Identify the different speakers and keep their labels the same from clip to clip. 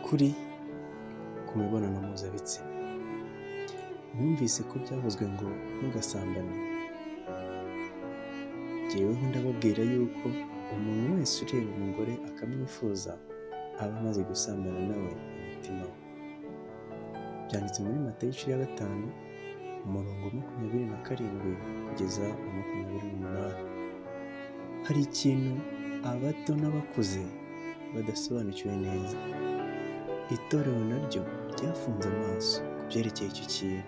Speaker 1: Ukuri ku mibonano mpuzabitsina. Mwumvise ko byavuzwe ngo ntugasambane. Jyeweho ndababwira yuko umuntu wese ureba umugore akamwifuza aba amaze gusambana nawe mu mutima we. Byanditse muri Matayo igice cya 5 umurongo 27 kugeza 28. Hari ikintu abato n'abakuze badasobanukiwe neza. Itorero naryo ryafunze amaso ku byerekeye icyo kintu.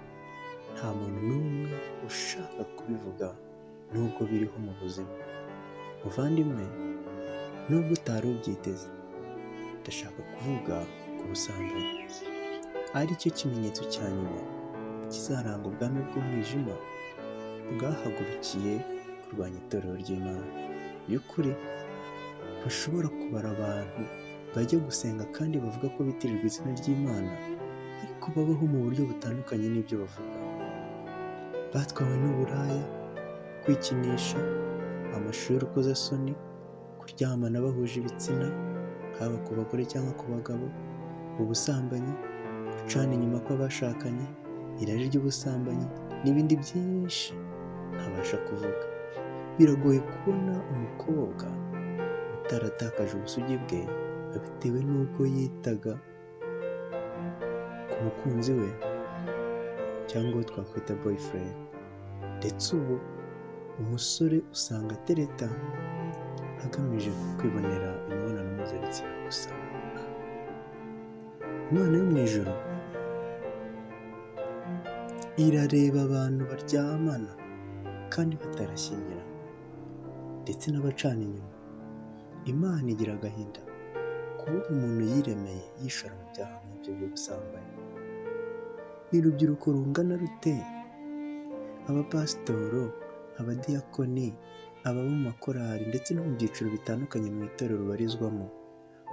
Speaker 1: Nta muntu n'umwe ushaka kubivuga nubwo biriho mu buzima. Muvandimwe, nubwo utari ubyiteze, ndashaka kuvuga ku busambanyi, ari cyo kimenyetso cya nyuma kizaranga ubwami bw'umwijima bwahagurukiye kurwanya itorero ry'Imana. By'ukuri, ntushobora kubara abantu bajya gusenga kandi bavuga ko bitirirwa izina ry'Imana, ariko babaho mu buryo butandukanye n'ibyo bavuga. Batwawe n'uburaya, kwikinisha, amashusho y'urukozasoni, kuryamana bahuje ibitsina, haba ku bagore cyangwa ku bagabo, ubusambanyi, gucana inyuma kw'abashakanye, irari ry'ubusambanyi n'ibindi byinshi ntabasha kuvuga. Biragoye kubona umukobwa utaratakaje ubusugi bwe bitewe n'uko yitaga ku mukunzi we cyangwa uwo twakwita boyfriend. Ndetse ubu umusore usanga atereta agamije kwibonera imibonano mpuzabitsina gusa. Imana yo mu ijuru irareba abantu baryamana kandi batarashyingiranywe ndetse n'abacana inyuma. Imana igira agahinda kubona umuntu yiremeye yishora mu byaha nk'ibyo by'ubusambanyi. Ni urubyiruko rungana rute? Abapasitoro, abadiyakoni, ababa mu makorali ndetse no mu byiciro bitandukanye mu itorero rubarizwamo,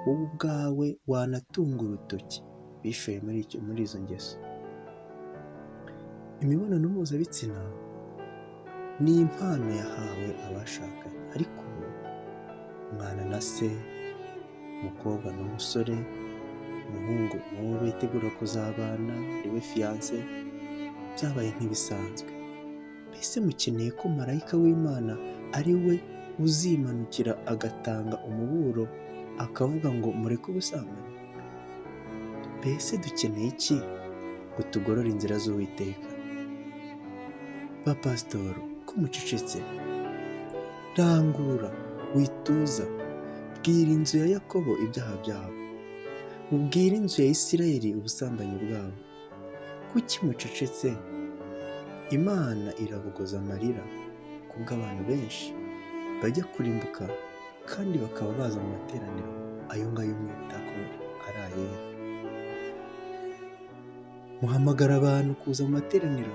Speaker 1: wowe ubwawe wanatunga urutoki bishoye muri izo ngeso. Imibonano mpuzabitsina ni impano yahawe abashakanye, ariko ubu umwana na se, umukobwa n'umusore, umuhungu n'uwo bitegura kuzabana ariwe fiancé, byabaye nk'ibisanzwe. Mbese mukeneye ko marayika w'Imana ari we uzimanukira agatanga umuburo akavuga ngo mureke ubusambanyi? Mbese dukeneye iki ngo tugorore inzira z'Uwiteka? Ba pasitoro, ko mucecetse? Rangurura, wituza, bwira inzu ya Yakobo ibyaha byabo, ubwire inzu ya Isirayeli ubusambanyi bwabo. Kuki mucecetse? Imana irabogoza amarira kubw'abantu benshi bajya kurimbuka kandi bakaba baza mu materaniro ayo ngayo mwita ko ari ayera. Muhamagara abantu kuza mu materaniro,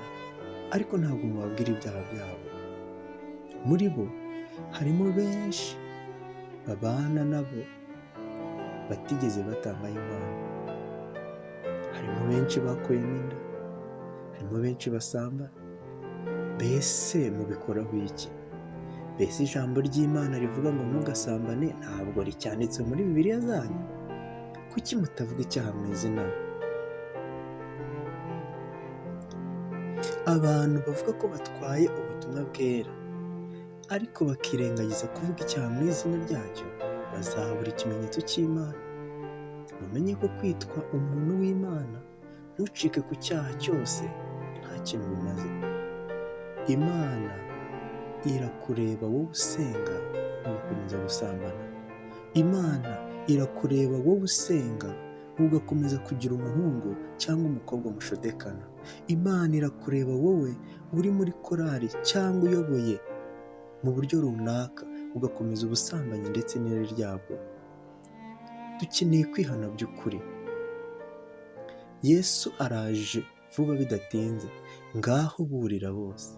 Speaker 1: ariko ntabwo mubabwira ibyaha byabo. Muri bo harimo benshi babana nabo batigeze batangaho impano. Harimo benshi bakuyemo inda, harimo benshi basambana. Mbese mubikoraho iki? Mbese ijambo ry'Imana rivuga ngo ntugasambane ntabwo ricyanditse muri Bibiliya zanyu? Kuki mutavuga icyaha mu izina? Abantu bavuga ko batwaye ubutumwa bwera, ariko bakirengagiza kuvuga icyaha mu izina ryacyo, bazahabura ikimenyetso cy'Imana. Mumenye ko kwitwa umuntu w'Imana ntucike ku cyaha cyose nta kintu bimaze. Imana irakureba wowe usenga ugakomeza gusambana. Imana irakureba wowe usenga ugakomeza kugira umuhungu cyangwa umukobwa mushodekana. Imana irakureba wowe uri muri korali cyangwa uyoboye mu buryo runaka ugakomeza ubusambanyi ndetse n'irari ryabwo. Dukeneye kwihana by'ukuri. Yesu araje vuba bidatinze, ngaho burira bose,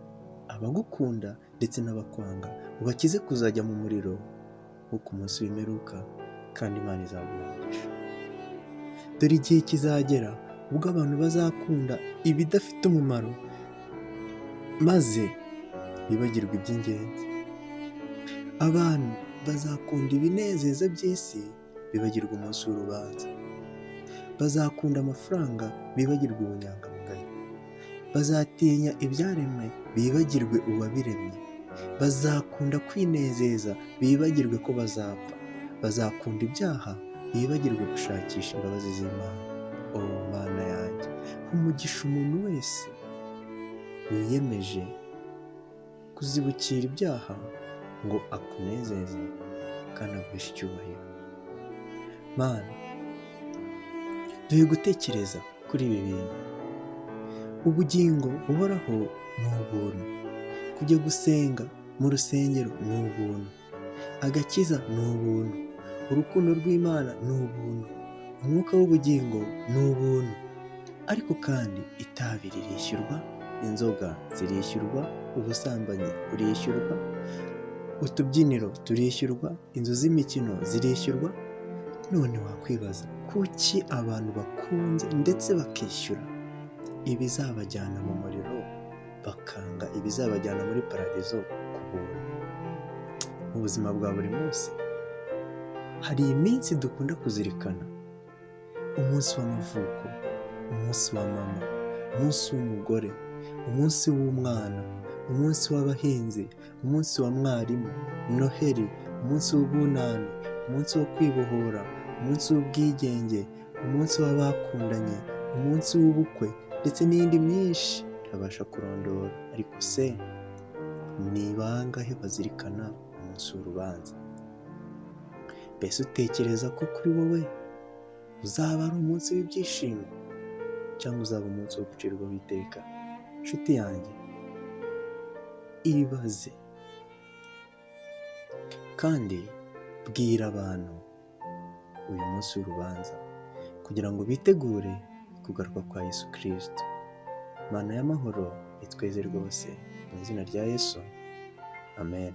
Speaker 1: abagukunda ndetse n'abakwanga, ubakize kuzajya mu muriro wo ku munsi w'imperuka, kandi Imana izaguha umugisha. Dore igihe kizagera ubwo abantu bazakunda ibidafite umumaro maze bibagirwe iby'ingenzi. Abantu bazakunda ibinezeza by'isi bibagirwa umunsi w'urubanza. Bazakunda amafaranga bibagirwe ubunyangamugayo. Bazatinya ibyaremwe bibagirwe uwabiremye. Bazakunda kwinezeza bibagirwe ko bazapfa. Bazakunda ibyaha bibagirwe gushakisha imbabazi z'Imana. O Mana yanjye, umugisha umuntu wese wiyemeje kuzibukira ibyaha ngo akunezeze kandi aguheshe icyubahiro. Mana, duhe gutekereza kuri ibi bintu. Ubugingo buhoraho ni ubuntu. Kujya gusenga mu rusengero ni ubuntu. Agakiza ni ubuntu. Urukundo rw'Imana ni ubuntu. Umwuka w'ubugingo ni ubuntu. Ariko kandi itabi ririshyurwa, inzoga zirishyurwa, ubusambanyi burishyurwa, utubyiniro turishyurwa, inzu z'imikino zirishyurwa. None wakwibaza kuki abantu bakunze ndetse bakishyura ibizabajyana mu muriro, bakanga ibizabajyana muri paradizo ku buntu? Mu buzima bwa buri munsi hari iminsi dukunda kuzirikana: umunsi w'amavuko, umunsi wa mama, umunsi w'umugore, umunsi w'umwana, umunsi w'abahinzi, umunsi wa mwarimu, Noheli, umunsi w'ubunani, umunsi wo kwibohora, umunsi w'ubwigenge, umunsi w'abakundanye, umunsi w'ubukwe, ndetse n'iyindi myinshi ntabasha kurondora. Ariko se ni bangahe bazirikana umunsi w'urubanza? Mbese utekereza ko kuri wowe uzaba ari umunsi w'ibyishimo cyangwa uzaba umunsi wo gucirwaho iteka? Nshuti yanjye, ibaze kandi bwira abantu uyu munsi w'urubanza kugira ngo bitegure kugaruka kwa Yesu Kirisito. Mana y'amahoro itweze rwose, mu izina rya Yesu, amen.